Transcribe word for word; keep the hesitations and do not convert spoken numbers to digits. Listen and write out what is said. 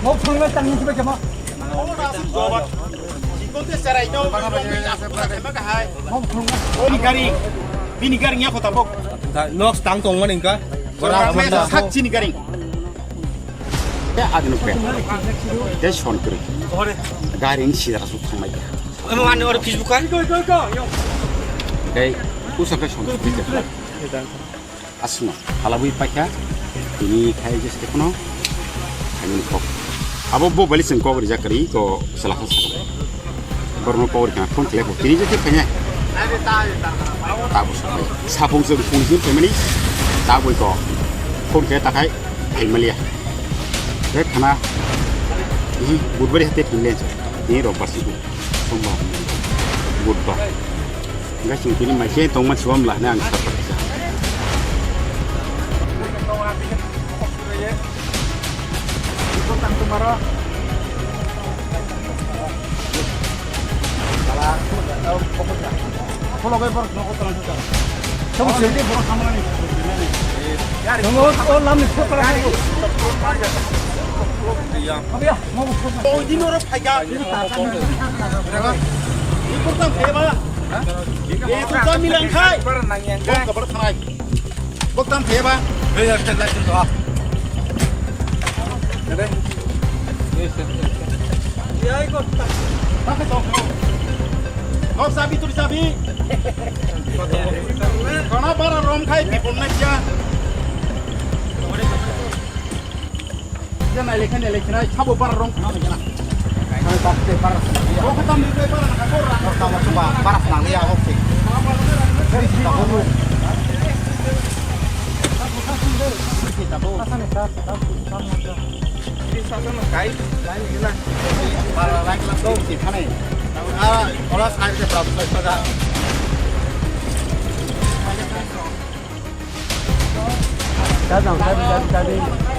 Mo phunuknai tangni sibai khe mo. Mo phunuknai. Bini gari, bini gari nya kota bok. Nok tang tong mani ka. Bora mesa sak chini gari. Te adin pe. Te son kri. Gari ni sida su thang mai. Emo ani oro Facebook kan. Te usa ke son kri. Asno, halabwi paikha, tini khai je se kono, khaimani kok. Abo bo bali seng kok rijak kari, ko sela kha sela. Borno kok rikha, phone khle ko, tini je khe khaimani. Tabo sapai. Sapung se phone se khaimani, tabo ko. Phone khe takhai, khaimaliya. Khe khana, hmm, budbari hate phone le, tini robar si. Sombar, budbar. Hingke chwng tini mai khe tongma chuwa mla hwnwi ang sa phaikha. Oi, din oro phaikha. Ni boktan pheba. Ni boktan milang khai. Bok kabar thanai. Boktan pheba. Hei, ya, sel, sel, sel, ah. Ada. Pakai tong. Kau sabi tu sabi. Kana bara rom khai pipon na kya. Dia naik lekha, naik lekha, naik sabo bara rong khna naik na. Kami tak te bara. Rong khatam ni koi bara na kor ra. Rong tamo chuba bara nang ya, oke. Dari sini tak boleh. Kita tu. Sana ni sir, sir, sir, sir. Ini sasa na kai, kai ni na. Bara naik lah tu. Sini sana. Ah, orang saya ke berapa saja. Dadang, dadang, dadang, dadang.